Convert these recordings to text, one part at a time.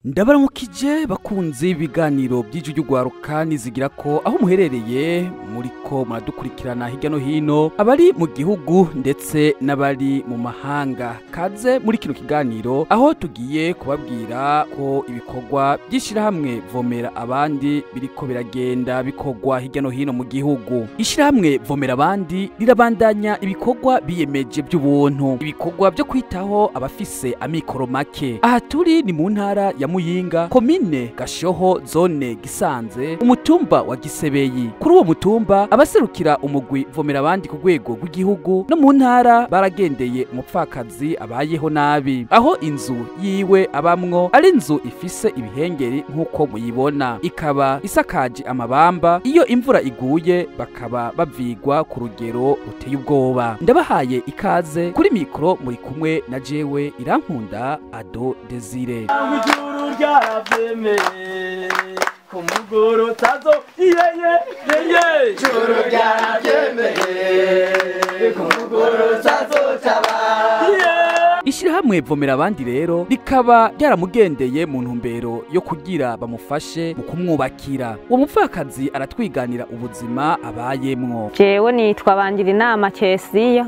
Ndabaramukije bakunzi ibiganiro by'ijwi ry'ugwaruka nizigira ko aho muherereye muriko muradukurikirana hirya no hino, abari mu gihugu ndetse n'abari mu mahanga. Kaze muri kino kiganiro aho tugiye kubabwira ko ibikorwa by'ishirahamwe Vomera Abandi biriko biragenda bikorwa hirya no hino mu gihugu. Ishirahamwe Vomera Abandi rirabandanya ibikorwa biyemeje by'ubuntu, ibikorwa byo kwitaho abafise amikoro make. Aha turi ni mu ntara ya Muyinga, komine Gashoho, zone Gisanze, umutumba wa Gisebeyi. Kuri uwo mutumba abaserukira umugwi Vomera Abandi ku rwego rw'igihugu no mu ntara baragendeye umupfakazi abayeho nabi, aho inzu yiwe abamwo ari inzu ifise ibihengeri nk'uko muyibona, ikaba isakaje amabamba. Iyo imvura iguye bakaba bavigwa ku rugero ruteye ubwoba. Ndabahaye ikaze kuri mikro, muri kumwe na jewe Irankunda Ado Desire. Ryaravyemeye ku mugoro tazo yeye yeye Juru ryaravyemeye ku mugoro tazo taba. Ishirahamwe Vomera Abandi rero rikaba ryaramugendeye mu ntumbero yo kugira bamufashe mu kumwubakira. Uwo mupfakazi aratwiganira ubuzima abayemwo. Jewe nitwa Bangira Inama Kesiya,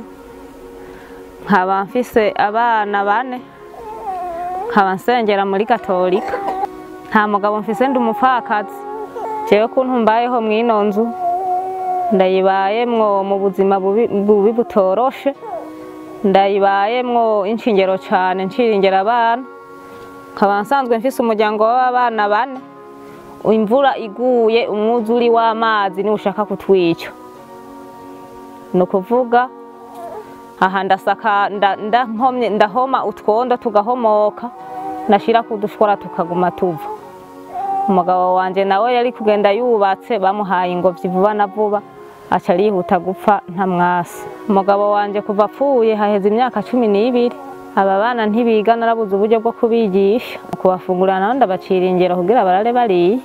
nkaba mfise abana bane, nkaba nsengera muri Katolika. Nta mugabo mfise, ndi umupfakazi. Jewe kuntu mbayeho mw'ino nzu, ndayibayemwo mu buzima bubi butoroshe, ndayibayemwo inshingero cane, nshiringera abana. Nkaba nsanzwe mfise umuryango w'abana bane. Imvura iguye umwuzuri w'amazi niwo ushaka kutwica. Ni ukuvuga aha ndasaka ndahomye, ndahoma utwondo tugahomoka, nashira kudushwara tukaguma tuva. Umugabo wanje nawe yari kugenda yubatse, bamuhaye ingobyi vuba na vuba, aca arihuta gupfa nta mwasi. Umugabo wanje kuva apfuye haheze imyaka 12. Aba bana ntibiga, narabuze uburyo bwo kubigisha, kubafungurira nabo ndabacira ingero kugira barare bariye.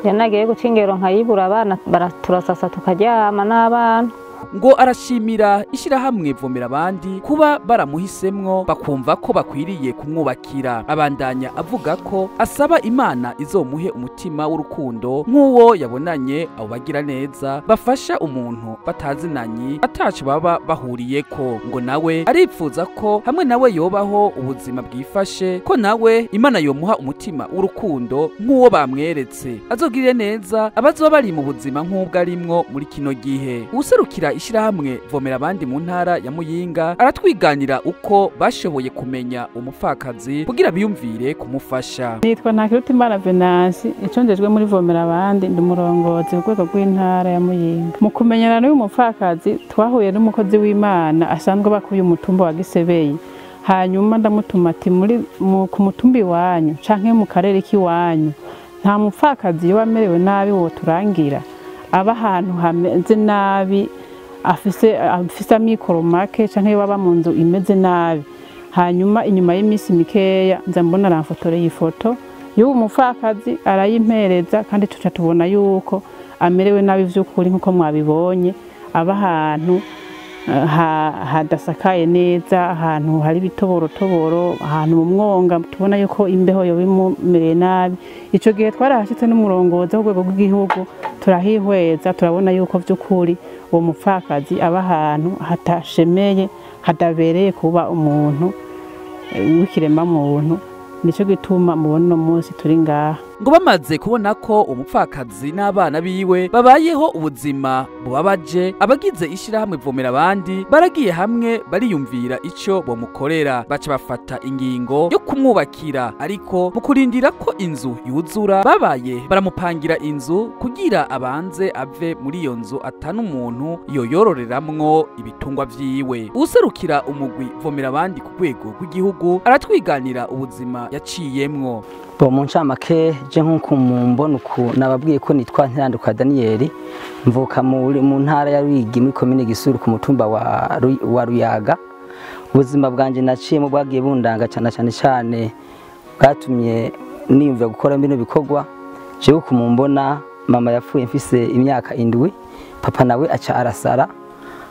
Iyo nagiye guca ingero nkayibura, abana turasasa tukaryama n'abana. Ngo arashimira ishirahamwe Vomera Abandi kuba baramuhisemwo bakumva ko bakwiriye kumwubakira. Abandanya avuga ko asaba Imana izomuhe umutima w'urukundo nk'uwo yabonanye abo bagira neza bafasha umuntu batazinanye ataco baba bahuriyeko. Ngo nawe aripfuza ko hamwe nawe yobaho ubuzima bwifashe, ko nawe Imana yomuha umutima w'urukundo nk'uwo bamweretse, azogirire neza abazoba bari mu buzima nk'ubwo arimwo muri kino gihe. Userukira ishirahamwe Vomera Abandi mu ntara ya Muyinga aratwiganira uko bashoboye kumenya umupfakazi kugira biyumvire kumufasha. Nitwa Ntakirutimana Venansi, iconjejwe muri Vomera Abandi, ndi umurongozi ku rwego rw'intara ya Muyinga. Mu kumenyana n'uyu mupfakazi twahuye n'umukozi w'Imana asanzwe bakuye umutumba wa Gisebeyi. Hanyuma ndamutuma ati muri ku mutumba iwanyu canke mu karere k'iwanyu nta mupfakazi yoba amerewe nabi woturangira, aba ahantu hameze nabi, afise amikoro make canke baba mu nzu imeze nabi. Hanyuma inyuma y'iminsi mikeya nza mbona aramfotoreye ifoto y'uwo mupfakazi, arayimpereza, kandi tuca tubona yuko amerewe nabi vy'ukuri nkuko mwabibonye, aba ahantu hadasakaye neza, ahantu hari ibitoborotoboro, ahantu mu mwonga tubona yuko imbeho yoba imumereye nabi. Ico gihe twarahashitse n'umurongozi w'urwego rw'igihugu, turahihweza, turabona yuko vy'ukuri uwo mupfakazi aba ahantu hatashemeye, hadabereye kuba umuntu w'ikirema muntu. Nico gituma mubona uno munsi turi ngaha. Ngo bamaze kubona ko umupfakazi n'abana biwe babayeho ubuzima bubabaje, abagize ishirahamwe Vomera Abandi baragiye hamwe bariyumvira ico bomukorera, baca bafata ingingo yo kumwubakira. Ariko mu kurindira ko inzu yuzura, babaye baramupangira inzu kugira abanze ave muri iyo nzu atanu umuntu yoyororeramwo ibitungwa vyiwe. Userukira umugwi Vomera Abandi ku rwego rw'igihugu aratwiganira ubuzima yaciyemwo. Bo mu ncamake je nkuko mumbona uku nababwiye ko nitwa Ntiranduka Daniel, mvuka mu ntara ya Ruyigi muri komine Gisuru ku mutumba wa Ruyaga. Ubuzima bwanje naciyemo bwagiye bundanga cyane cyane cyane, bwatumye niyumvira gukora bino bikorwa. Jewe kumumbona mama yapfuye mfise imyaka 7, papa nawe aca arasara.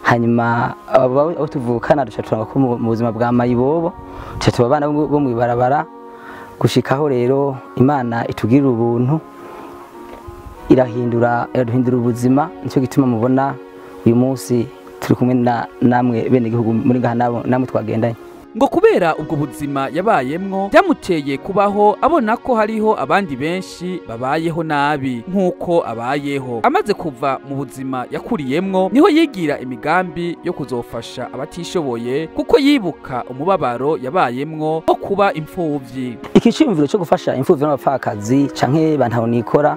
Hanyuma abo tuvukana duca turanga ko mu buzima bwa mayibobo, duca tuba abana bo mw'ibarabara. Gushikaho rero Imana itugirira ubuntu, irahindura, iraduhindura ubuzima. Nicyo gituma mubona uyu munsi turi kumwe namwe bene gihugu muri ngaha, namwe twagendanye. Ngo kubera ubwo buzima yabayemwo byamuteye kubaho abona ko hariho abandi benshi babayeho nabi nk'uko abayeho. Amaze kuva mu buzima yakuriyemwo niho yigira imigambi yo kuzofasha abatishoboye, kuko yibuka umubabaro yabayemwo wo kuba imfuvyi. Iki ciyumviro cyo gufasha imfuvyi n'abapfakazi canke bantaho nikora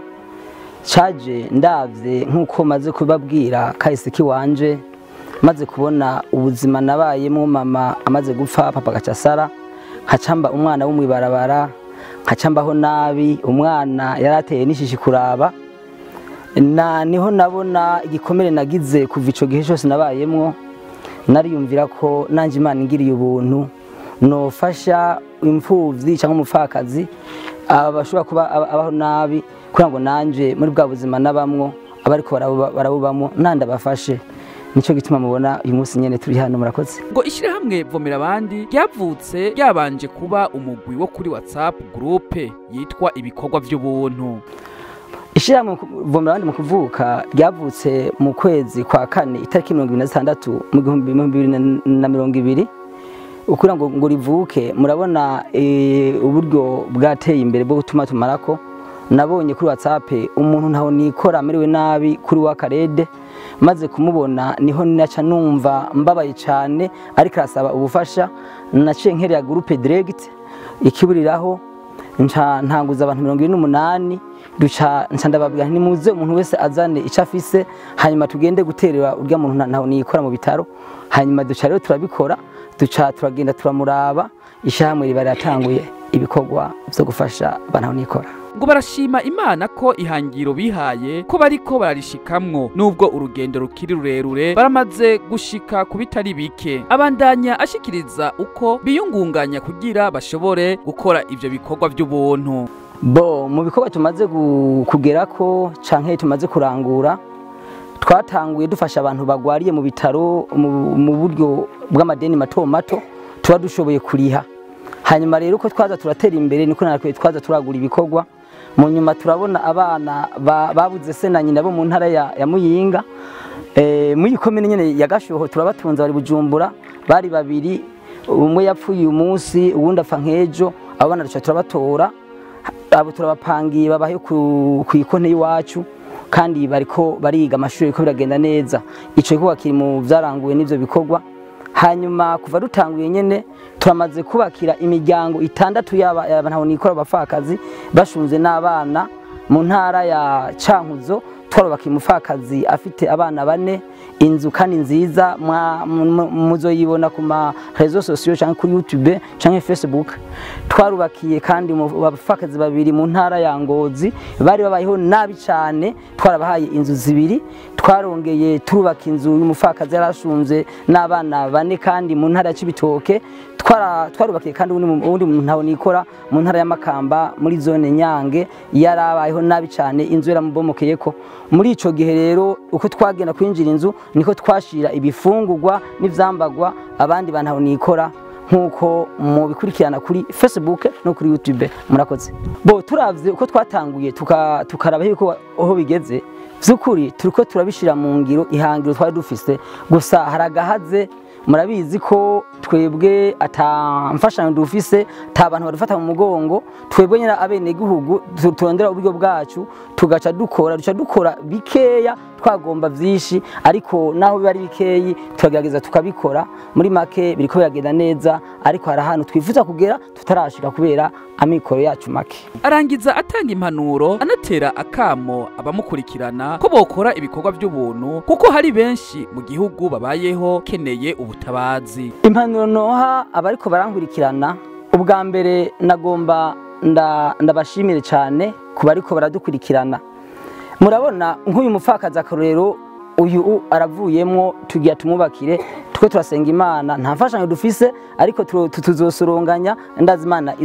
caje ndavye nk'uko maze kubabwira kahise kiwanje, maze kubona ubuzima nabayemo, mama amaze gupfa, papa gacasara, nkacamba umwana wo mwibarabara, nkacambaho nabi, umwana yarateye n'ishishi kuraba, na niho nabona igikomere nagize kuva ico gihe cyose nabayemwo. Nariyumvira ko nanje Imana ingiriye ubuntu nofasha imfuvyi cyangwa umupfakazi abashobora kuba abaho nabi, kugira ngo nanje muri bwa buzima nabamwo abariko barabubamwo nanda bafashe. Nico gituma mubona uyu munsi nyene turi hano. Murakoze. Ngo ishirahamwe Vomera Abandi ryavutse ryabanje kuba umugwi wo kuri WhatsApp groupe yitwa ibikorwa vy'ubuntu. Ishirahamwe Vomera Abandi mu kuvuka ryavutse mu kwezi kwa kane itariki 26 mu 2020. Ukura ngo rivuke, murabona uburyo bwateye imbere bwo gutuma tumarako. Nabonye kuri WhatsApp umuntu ntaho nikora amerewe nabi kuri wa karede, maze kumubona niho naca numva mbabaye cyane, ariko arasaba ubufasha. Naciye nkerera groupe direct ikiburiraho, nca ntanguza abantu 28, duca nca ndababwira nti nimuze umuntu wese azane icyo afise, hanyuma tugende guterera urya muntu ntaho nikora mu bitaro. Hanyuma duca rero turabikora, duca turagenda turamuraba, ishyirahamwe riba riratanguye ibikorwa byo gufasha abantu nikora. Ngo barashima Imana ko ihangiro bihaye ko bariko bararishikamwo, nubwo urugendo rukiri rurerure baramaze gushika ku bitari bike. Abandanya ashikiriza uko biyungunganya kugira bashobore gukora ivyo bikorwa by'ubuntu. Bo mu bikorwa tumaze kugerako canke tumaze kurangura, twatanguye dufasha abantu bagwariye mu bitaro mu buryo bw'amadeni mato mato tuba dushoboye kuriha. Hanyuma rero uko twaza turatera imbere niko natwe twaza turagura ibikorwa. Mu nyuma turabona abana babuze se na nyina bo mu ntara ya Muyinga, muri komine nyene ya Gashoho, turabatunza bari Bujumbura, bari babiri, umwe yapfuye uyu munsi uwundi apfa nk'ejo. Abo bana duca turabatora, abo turabapangiye babahe ku ikonte y'iwacu, kandi bariko bariga amashuri, ko biragenda neza. Ico gikorwa kiri mu vyaranguwe n'ivyo bikorwa. Hanyuma kuva dutanguye nyene turamaze kubakira imiryango 6 y'abantu nikora abapfakazi bashunze n'abana mu ntara ya Cankuzo. Twarubakiye umupfakazi afite abana 4, inzu kandi nziza, muzoyibona ku ma réseaux sociaux canke kuri YouTube canke Facebook. Twarubakiye kandi abapfakazi 2 mu ntara ya Ngozi bari babayeho nabi cyane, twarabahaye inzu 2. Twarongeye turubaka inzu y'umupfakazi yarashunze n'abana 4 kandi mu ntara ya Cibitoke. Twarubakiye kandi uwundi muntu ntaho nikora mu ntara ya Makamba muri zone Nyange, yarabayeho nabi cyane, inzu yaramubomokeyeko. Muri ico gihe rero uko twagenda kwinjira inzu niko twashira ibifungurwa n'ivyambagwa abandi bantu nikora, nkuko mubikurikirana kuri Facebook no kuri YouTube. Murakoze. Bo turavye uko twatanguye tukaraba yuko aho bigeze, vyukuri turiko turabishira mu ngiro ihangiro twari dufise. Gusa haragahaze, murabizi ko twebwe ata mfashanyo dufise, ta bantu badufata mu mugongo, twebwe nyine abene gihugu turondera uburyo bwacu tugaca dukora, duca dukora bikeya twagomba vyinshi, ariko naho biba ari bikeyi turagerageza tukabikora. Muri make biriko biragenda neza, ariko hari ahantu twifuza kugera tutarashika kubera amikoro yacu make. Arangiza atanga impanuro, anatera akamo abamukurikirana ko bokora ibikorwa by'ubuntu, kuko hari benshi mu gihugu babayeho keneye ubutabazi. Impanuro noha abariko barankurikirana, ubwa mbere nagomba ndabashimire cyane ku bariko baradukurikirana. Murabona nk'uyu mupfakazi akarorero uyu aravuyemwo, tugiye tumubakire, twe turasenga Imana, nta mfashanyo dufise ariko tuzosoronganya, ndazi Imana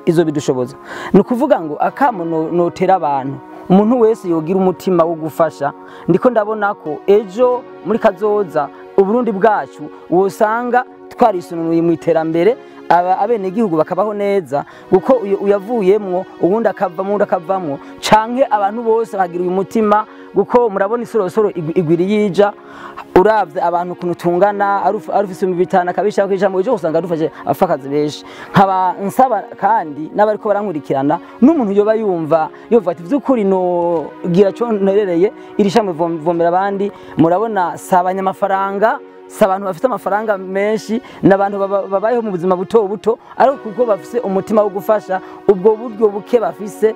izo bidushoboza. Ni ukuvuga ngo akamo notera abantu, umuntu wese yogira umutima wo gufasha. Ndiko ndabona ko ejo muri kazoza Uburundi bwacu wosanga twarisununuye mu iterambere, abenegihugu bakabaho neza, kuko uyavuyemwo uwundi akavamwo, uwundi akavamwo, canke abantu bose bagira uyu mutima, kuko murabona isorosoro igwiri yija. Uravye abantu ukuntu tungana, arufise 5,000 akabishaka ijambo ejo usanga dufashe abapfakazi benshi. Nkaba nsaba kandi n'abariko barankurikirana, n'umuntu yoba yumva yumva ati vy'ukuri no gira co nterereye iri shamwe Vomera Abandi. Murabona si abanyamafaranga, si abantu bafite amafaranga menshi, n'abantu babayeho mu buzima buto buto, ariko kuko bafise umutima wo gufasha, ubwo buryo buke bafise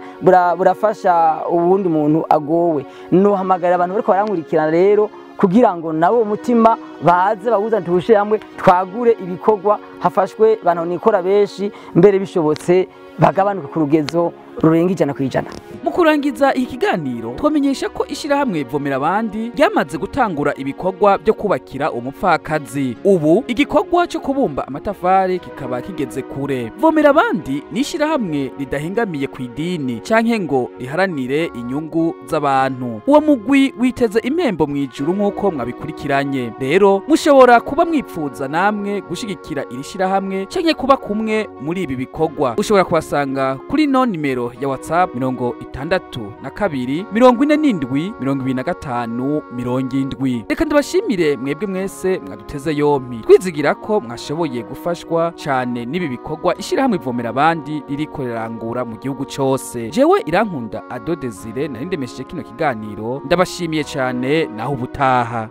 burafasha uwundi muntu agowe. Nohamagarira abantu bariko barankurikirana rero kugira ngo nabo umutima baze bawuzane, tuwushire hamwe, twagure ibikorwa, hafashwe bantu nikora benshi, mbere bishobotse bagabanuke ku rugezo rurenga 100%. Mu kurangiza iki kiganiro, twamenyesha ko ishirahamwe Vomera Abandi ryamaze gutangura ibikorwa byo kubakira umupfakazi. Ubu igikorwa cyo kubumba amatafari kikaba kigeze kure. Vomera Abandi ni ishirahamwe ridahengamiye ku idini canke ngo riharanire inyungu z'abantu. Uwo mugwi witeze impembo mu ijuru nk'uko mwabikurikiranye. Rero mushobora kuba mwipfuza namwe gushigikira iri shirahamwe canke kuba kumwe muri ibi bikorwa. Ushobora kubasanga kuri no nimero ya WhatsApp 62 47 25 70. Reka ndabashimire mwebwe mwese mwaduteze yompi, twizigira ko mwashoboye gufashwa cane n'ibi bikorwa ishirahamwe Vomera Abandi ririko rirangura mu gihugu cose. Jewe Irankunda Ado Desire nari ndemesheje kino kiganiro, ndabashimiye cane, naho ubutaha.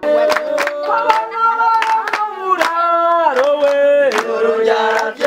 Muraro we. Urubyara.